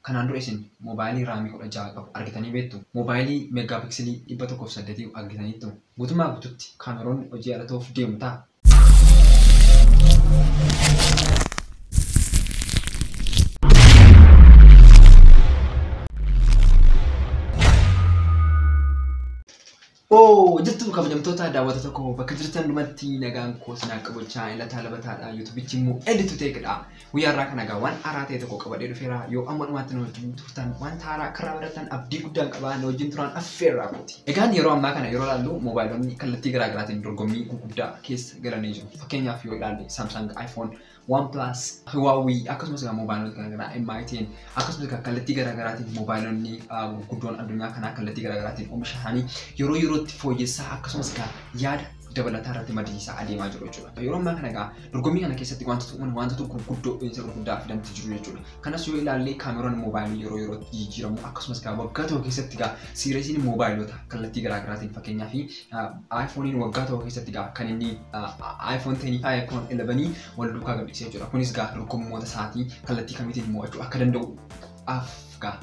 Kanaan dura isin moobaayilii raamii 16 qabu argitanii beektu. Moobaayilii meegaapiksilii 108 argitaniittu. Guutummaa guututti kaameroonni hojii ala ta'uuf deemu ta'a. Oo jirtu kabajamtoota daawwattoota koo bakka jirtan dhumatti nagaan koo sinaa qabachaa ilataa labataadha. Yuutuubichi immoo editu teekidha. Guyyaa irraa kana egaa waan haaraa ta'e tokko qabadhee dhufeera. Yoo amma dhumaatti na wajjin turtan wanta haaraa karaa baratan abdii guddaan qabaa na wajjin turan affeerraa kooti. Egaan yeroo ammaa kana yeroo ilaallu moobaayilonni kallattii garaa garaatiin dorgommii gurguddaa keessa galanii jiru. Fakkeenyaaf yoo ilaalle Samsung, iPhone, OnePlus, Huawei akkasumas egaa moobaayilota garaagaraa MIT'n akkasumas egaa kallattii garaagaraatiin moobaayilonni gurguddoon addunyaa kanaa kallattii garaagaraatiin oomisha isaanii yeroo yerootti fooyyessaa akkasumas egaa yaada dabalataa irratti maddisiisaa adeemaa jiru jechuudha. Yeroo ammaa kana egaa dorgommii kana keessatti wantoota uuman wantoota gurguddoo isa gurguddaa fidantu jiru jechuudha. Kanas yoo ilaalle kaameroon moobaayilii yeroo yerootti jijjiiramu akkasumas egaa waggaa tokko keessatti egaa siiresiin moobaayilota kallattii garaagaraatiin fakkeenyaaf iPhone'n waggaa tokko keessatti egaa kan inni iPhone 10 fi iPhone 11 wal duukaa gadhiisee jechuudha. Kunis egaa dorgommoota isaatii kallattii kamiitiin mo'achuu akka danda'u af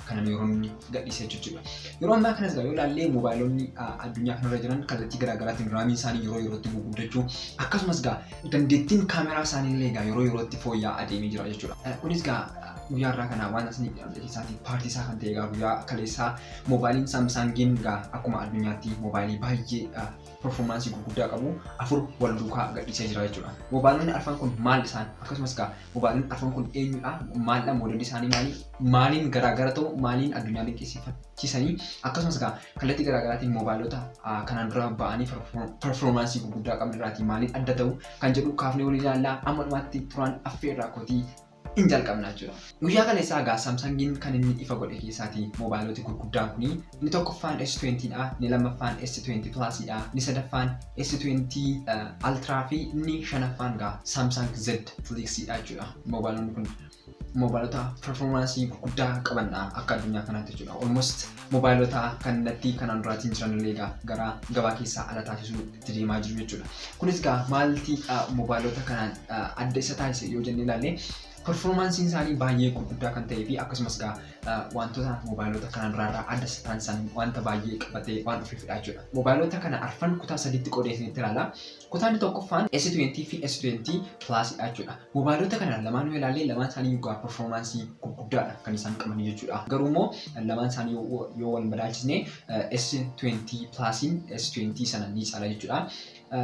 kanan yeroo inni gadhiisee jechuudha. Yeroo ammaa kanas egaa yoo ilaalle moobaayilonni addunyaa kanarra jiran kallattii garaagaraatiin raamiin isaanii yeroo yerootti guguddachuu akkasumas egaa dandeettiin kaameraa isaanii illee egaa yeroo yerootti fooyya'aa adeemee jira jechuudha. Kunis egaa guyyaa irraa kana waan isin keessaatii paartii isaa kan ta'e egaa guyyaa kaleessaa moobaayiliin Saamsaangiin egaa akkuma addunyaatti moobaayilii baay'ee performaansii gurguddaa qabu afur wal duukaa gadhiisee jira jechuudha. Moobaayilonni arfan kun maal isaan akkasumas egaa moobaayilonni arfan kun eenyudha maalidha moodelli isaanii maali maaliin garaagara ta'u maaliin addunyaa dinqisiifachiisanii akkasumas egaa kallattii garaagaraatiin moobaayilota kanaan dura ba'anii performaansii gurguddaa qaban irraatii maaliin adda ta'u kan jedhu kaafnee walii ilaallaa amma dhumaatti turaan affeerraa kootii hin jalqabna jechuudha. Guyyaa kaleessaa egaa Samsangiin kan inni ifa godhe keessaatii moobaayilota gurguddaan kuni inni tokkoffaan S20 dha, inni lammaffaan S20 Plus dha, inni sadaffaan S20 Ultra fi inni shanaffaan egaa Samsung Z Flip dha jechuudha. Moobaayilonni kun moobaayilota performaansii gurguddaa qabanidha akka addunyaa kanaatti jechuudha. Almost moobaayilota kallattii kanaan duraatiin jiran illee egaa gara gabaa keessaa ala taasisuu itti deemaa jiru jechuudha. Kunis egaa maalti moobaayilota kanaan adda isa taasise yoo jennee ilaalle performaansiin isaanii baay'ee gurguddaa kan ta'ee fi akkasumas egaa wantoota moobaayilota kanaan duraarraa adda isa taasisan wanta baay'ee qabatee waan dhufeefidha jechuudha. Moobaayilota kana arfan kutaa sadiitti qoodee isinitti ilaala. Kutaan tokkoffaan S20 fi S20 Plus dha jechuudha. Moobaayilota kana lamaan yoo ilaalle lamaan isaanii egaa performaansii gurguddaadha kan isaan qaban jechuudha. Garuu immoo lamaan isaanii yoo wal madaalchisne S20 Plusiin S20 sana ni caala jechuudha.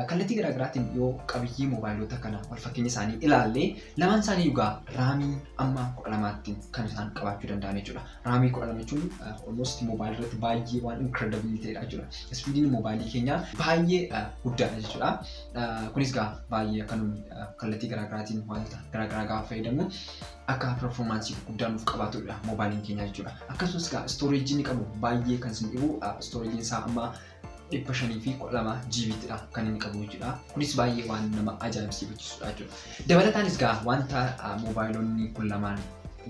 Kallattii garaagaraatiin yoo qabiyyee moobaayilota kana wal fakkeenya isaanii ilaalle lamaan isaanii egaa raamii amma 12tti kan isaan qabaachuu danda'an jechuudha. Raamii 12 jechuun almost moobaayilii irratti baay'ee waan incredible ta'edha jechuudha. Speediin moobaayilii keenyaa baay'ee guddaadha jechuudha. Kunis egaa baay'ee akka nuyi kallattii garaagaraatiin wantoota garaagaraa gaafa fayyadamnu akka performaansii guddaa nuuf qabaatudha moobaayiliin keenya jechuudha. Akkasumas egaa istooreejii inni qabu baay'ee kan isin dhibu istooreejiin isaa amma 512 GB'tidha kan inni qabu jechuudha. Kunis baay'ee waan nama ajaa'ibsiifachiisudha jechuudha. Dabalataanis egaa wanta moobaayilonni kun lamaan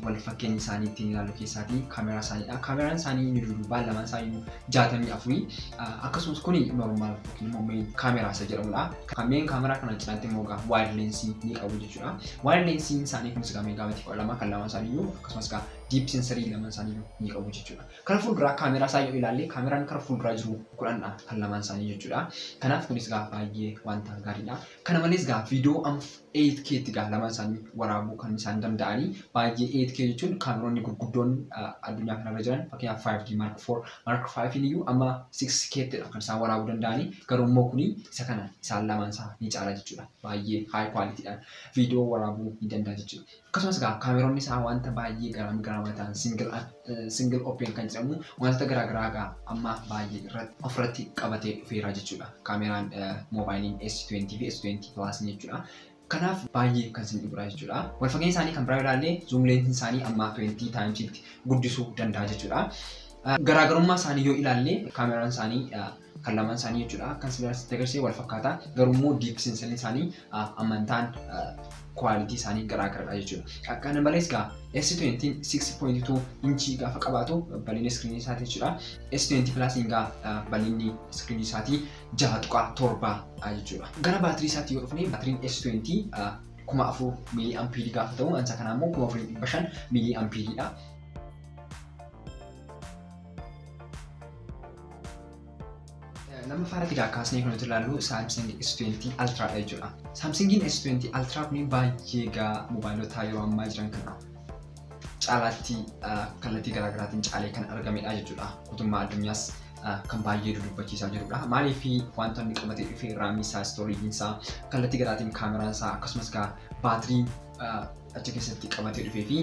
wal fakkeenya isaanii ittiin ilaallu keessaatii kaameraa isaaniidha. Kaameraan isaanii inni dudduubaa lamaan isaanii 64 akkasumas kuni normaal yookiin immoo main kaameraa isa jedhamudha. Main kaameraa kana cinaatti immoo egaa wide lensii ni qabu jechuudha. Wide lensiin isaanii kunis egaa meegaabaayitii 12 kan lamaan isaanii akkasumas egaa deep sensorii lamaan isaanii ni qabu jechuudha. Kara fuulduraa kaameraa isaa yoo ilaalle kaameraan kara fuulduraa jiru 10dha kan lamaan isaanii jechuudha. Kanaaf kunis egaa baay'ee wanta gaariidha. Kana malees egaa viidiyoo amma 8K tti egaa lamaan isaanii waraabuu kan isaan danda'anii baay'ee 8K jechuun kaameroonni gurguddoon addunyaa kanarra jiran fakkeenyaaf 5D Mark 4 Mark 5 iyyuu amma 6K ttidha kan isaan waraabuu danda'anii garuu immoo kuni isa kana isaan lamaan isaa ni caala jechuudha. Baay'ee high quality dhaan viidiyoo waraabuu ni danda'a jechuudha. Akkasumas egaa kaameroonni isaa wanta baay'ee garaam garaama ta'an single open kan jedhamu wantoota garaagaraa egaa amma baay'ee ofirratti qabatee dhufeera jechuudha. Kaameraan moobaayiliin S20 fi S20 Plus jechuudha. Kanaaf baay'ee kan isin dhibudha jechuudha. Wal fakkeenya isaanii kan biraa ilaalle zoom leensiin isaanii amma 20 timesitti guddisuu danda'a jechuudha. Garaagarummaa isaanii yoo ilaalle kaameraan isaanii kan lamaan isaanii jechuudha. Kan sitti agarsiise wal fakkaata. Garuu immoo deep sensoriin isaanii amantaan quality isaanii garaagaradha jechuudha. Kana malees egaa S20 6.2 inchii gaafa qabaatu bal'inni iskiriinii isaatii jechuudha. S20 Plus egaa bal'inni iskiriinii isaatii 6.7 jechuudha. Gara baatirii isaatii yoo dhufne baatiriin S20 4000 miilii ampiirii gaafa ta'u, ansa kanaa immoo 4500 miilii ampiiriidha. Lammaffaa irratti egaa kaasnee kan nuti ilaallu Samsung S20 Ultra dha jechuudha. Samsungiin S20 Ultra kun baay'ee egaa mobaayilota yeroo ammaa jiran kana caalaatti kallattii garaagaraatiin caalee kan argamedha jechuudha. Guutummaa addunyaas kan baay'ee dudubbachiisaa jirudha. Maaliif wantoonni inni qabatee dhufe raamii isaa, istooriijiin isaa, kallattii garaatiin kaameraan isaa akkasumas egaa baatiriin achi keessatti qabatee dhufee fi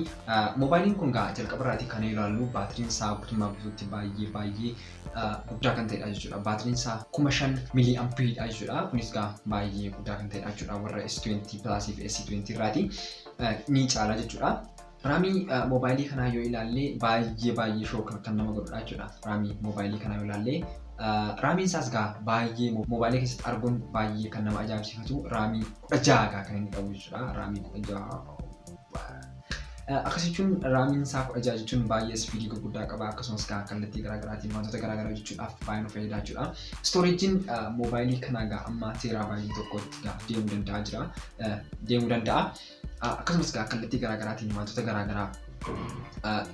moobaayiliin kun egaa jalqaba irraatii kan ilaallu baatiriin isaa guutummaa guutuutti baay'ee baay'ee guddaa kan ta'edha jechuudha. Baatiriin isaa 5000 milii ampiidha jechuudha. Kunis egaa baay'ee guddaa kan ta'edha jechuudha. Warra S20 Plus fi S20 irraatii ni caala jechuudha. Raamii moobaayilii kanaa yoo ilaalle baay'ee baay'ee shooka kan nama godhudha jechuudha. Raamii moobaayilii kanaa yoo ilaalle raamiin isaas egaa baay'ee moobaayilii keessatti arguun baay'ee kan nama ajaa'ibsiifatu raamii 16 egaa kan inni qabu jechuudha. Raamii 16 akkas jechuun raamiin isaa 16 jechuun baay'ee ispiidii gurguddaa qaba akkasumas egaa kallattii garaagaraatiin wantoota garaagaraa hojjechuudhaaf baay'ee nu fayyada jechuudha. Istooreejiin moobaayilii kanaa egaa amma teeraa baay'ee tokkotti egaa deemuu danda'a jira. Deemuu danda'a. Akkasumas egaa kallattii garaagaraatiin wantoota garaagaraa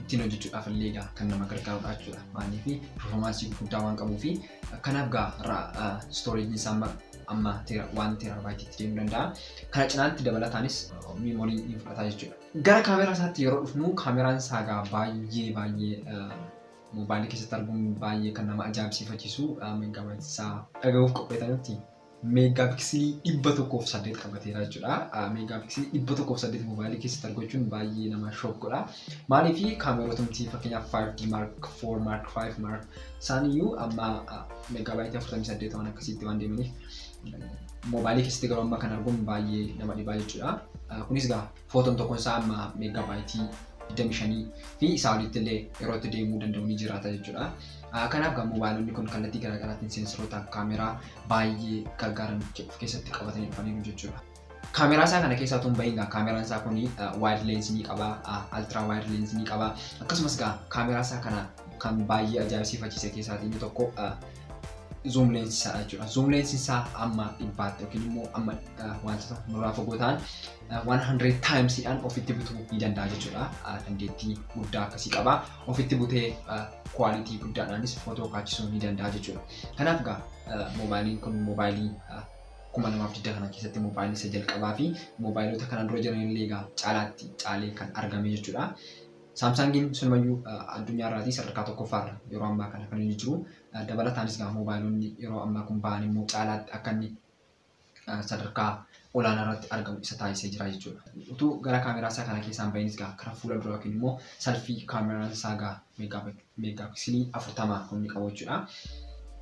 ittiin hojjechuudhaaf illee egaa kan nama gargaarudha jechuudha. Maaliif performaansii gurguddaa waan qabuu fi kanaaf egaa istooreejiin isaa amma 1 teeraabaayitiitti deemuu danda'a. Kana cinaatti dabalataanis miimorii ni fudhata jechuudha. Gara kaameraa isaatti yeroo dhufnu kaameraan isaa egaa baay'ee baay'ee moobaayilii keessatti arguun baay'ee kan nama ajaa'ibsiifachiisu meeggaabaayit isaa dhagahuuf qopheessanitti meeggaapiiksilii 108 qabateera jechuudha. Meeggaapiiksilii 108 moobaayilii keessatti argachuun baay'ee nama shook godha. Maaliif kaamerootumti fakkeenyaaf 5D Mark 4, Mark 5, Mark isaaniyyuu amma meeggaabaayit 48 waan akkasiitti waan deemaniif moobaayilii keessatti garuu amma kan arguun baay'ee nama dhibaa jechuudha. Kunis egaa footoon tokkoon isaa amma meeggaabaayit 25 fi isaa olitti illee yeroo itti deemuu danda'u ni jiraata jechuudha. Kanaaf egaa moobaayilonni kun kallattii garaagaraatiin seensaroota kaameraa baay'ee gargaaran of keessatti qabatanii dhufaniiru jechuudha. Kaameraa isaa kana keessaa otoo hin bahin egaa kaameraan isaa kun wide lens ni qaba, ultra wide lens ni qaba. Akkasumas egaa kaameraa isaa kana kan baay'ee ajaa'ibsiifachiise keessaatii inni tokko zoom lens isaa jechuudha. Zoom lens isaa amma 100 yookiin immoo amma wantoota nurraa fagoo ta'an 100 timesiidhaan ofitti butuu ni danda'a jechuudha. Dandeettii guddaa akkasii qaba. Ofitti butee kwaalitii guddaadhaanis footoo kaachisuu ni danda'a jechuudha. Kanaaf egaa moobaayiliin kun moobaayilii 2020 kana keessatti moobaayilii isa jalqabaa fi moobaayilota kana dura jiran illee egaa caalaatti caalee kan argame jechuudha. Saamsangiin sunumayyuu addunyaa irraatii sadarkaa tokkoffaarra yeroo ammaa kana kan inni jiru. Dabalataanis egaa moobaayilonni yeroo ammaa kun ba'an immoo caalaatti akka inni sadarkaa olaanaa irratti argamu isa taasisee jira jechuudha. Utuu gara kaameraa isaa kana keessaan bahinis egaa karaa fuula duraa yookiin immoo salfii kaameraan isaa egaa meeggaapiiksilii 40 kan inni qabu jechuudha.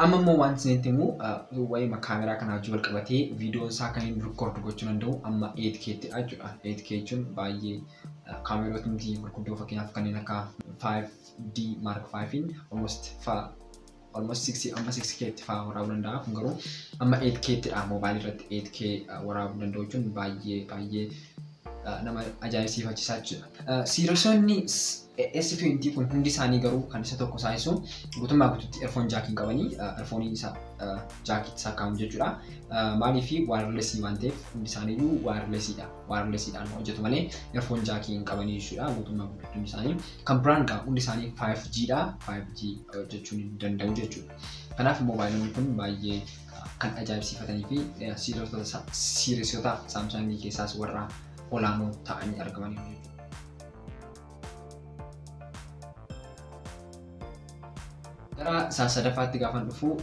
Amma immoo waan isinitti himu waa'ee kaameraa kanaa wajjin wal qabatee viidiyoon isaa kan inni rikoord gochuu danda'u amma 8K ttidha jechuudha. 8K jechuun baay'ee kaameroota nuti gurguddoo fakkeenyaaf kanneen akka 5D Mark 5 almost 6 amma 6K tti fa'aa waraabuu danda'a. Kun garuu amma 8K ttidha moobaayilii irratti 8K waraabuu danda'u jechuun baay'ee baay'ee nama ajaa'ibsiifachiisaa jechuudha. Siirisoonni S20 kun hundi isaanii garuu kan isa tokko saayinsu guutummaa guutuutti erfoon jaakii hin qabanii erfoonii isa jaakiitti sakkaamu jechuudha. Maaliif waayirlesii waan ta'eef hundi isaaniiyyuu waayirlesiidha. Waayirlesiidhaan hojjetu malee erfoon jaakii hin qabanii jechuudha guutummaa guutuutti hundi isaanii. Kan biraan egaa hundi isaanii 5G dha. 5G hojjechuu ni danda'u jechuudha. Kanaaf moobaayilonni kun baay'ee kan ajaa'ibsiifatanii fi siirisoota Saamsangii keessaas warra olaanoo ta'anii argamanii jechuudha. Gara isaa sadaffaatti gaafa dhufu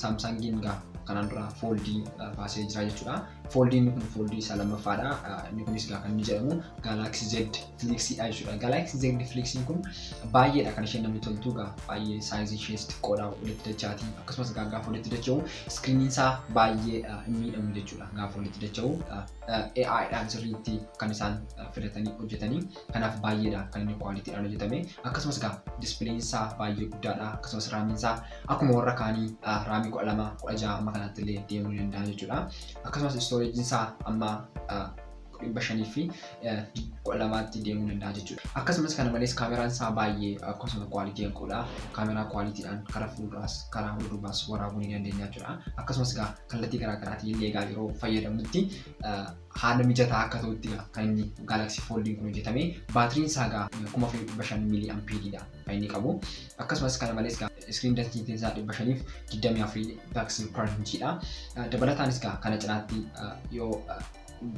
Saamsangiin egaa kanaan dura fooldii baasee jira jechuudha. Fooldiin kun fooldii isaa lammaffaadha. Inni kunis egaa kan inni jedhamu Galaxy Z Flix dha jechuudha. Galaxy Z Flix kun baay'eedha kan isheen namni toltu egaa baay'ee saayizii ishees xiqqoodha walitti dachaatii akkasumas egaa gaafa walitti dacha'u iskiriiniin isaa baay'ee hin miidhamu jechuudha. Gaafa walitti dacha'u AI dhaan sirriitti kan isaan filatanii hojjetanii kanaaf baay'eedha kan inni kwaalitiidhaan hojjetame. Akkasumas egaa dispileeyin isaa baay'ee guddaadha. Akkasumas raamiin isaa akkuma warra kaanii raamii 12, 16 amma kanaatti illee deemuu ni danda'a jechuudha. Akkasumas istooreejiin isaa amma 512tti deemuu danda'a jechuudha. Akkasumas kana malees kaameraan isaa baay'ee akkasuma quality kan qabudha. Kaameraa qualityidhaan karaa fuulduraas karaa duubaas waraabuu ni dandeenya jechuudha. Akkasumas egaa kallattii garaa garaatiin illee egaa yeroo fayyadamnutti haala mijataa akka ta'utti kan inni Galaxy Foldiin kun hojjetame. Baatiriin isaa egaa 4500 milliampeeriidha kan inni qabu. Akkasumas kana malees egaa screen density isaa 524 pixel per inchiidha. Dabalataanis egaa kana cinaatti yoo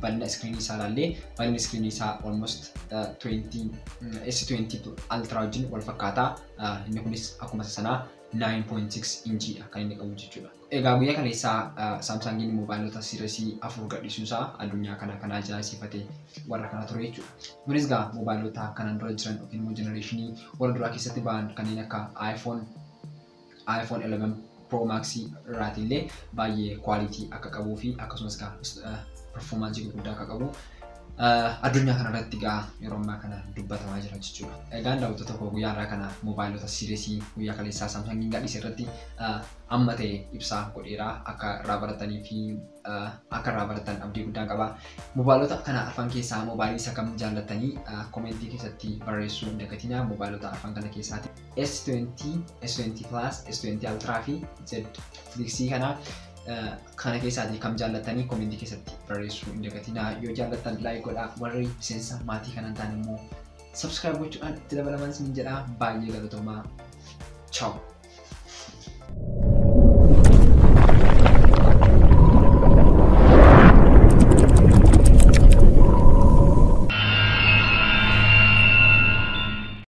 bal'ina iskiriinii isaa ilaallee, bal'inni iskiriinii isaa almost 20 S20 Ultra wajjin wal fakkaataa. Inni kunis akkuma sanaa 9.6 inchiidha kan inni qabu jechuudha. Egaa guyyaa kaleessaa Samsungiin mobaayilota series 4 gadhiisuu isaa addunyaa kana kan ajaa'ibsiifate warra kana ture jechuudha. Kunis egaa mobaayilota kanaan dura jiran yookiin immoo generation warra duraa keessatti ba'an kanneen akka iPhone 11 Pro Max irraati illee baay'ee quality akka qabuu fi akkasumas egaa performance gurguddaa akka qabu addunyaa kanarratti egaa yeroo ammaa kana dubbatamaa jira jechuudha. Egaan daawwattoota koo, guyyaa har'aa kana mobaayilota series guyyaa kaleessaa Samsungiin gadhiise irratti amma ta'e ibsaa godheera, akka irraa baratanii fi akka irraa baratan abdii guddaan qaba. Mobaayilota kana arfan keessaa mobaayilii isa kam jaallattanii comment keessatti barreessuu hin dagatinaa. Mobaayilota arfan kana keessaati S20, S20 Plus, S20 Ultra fi Z Flip kana keessaatii kam jaallattanii comment keessatti barreessuu hin dagatinaa. Yoo jaallattan like godhaa, warri miseensa maatii kanan ta'an immoo subscribe gochuudhaan itti dabalaman isin jedha. Baay'ee galatoomaa. Ciao.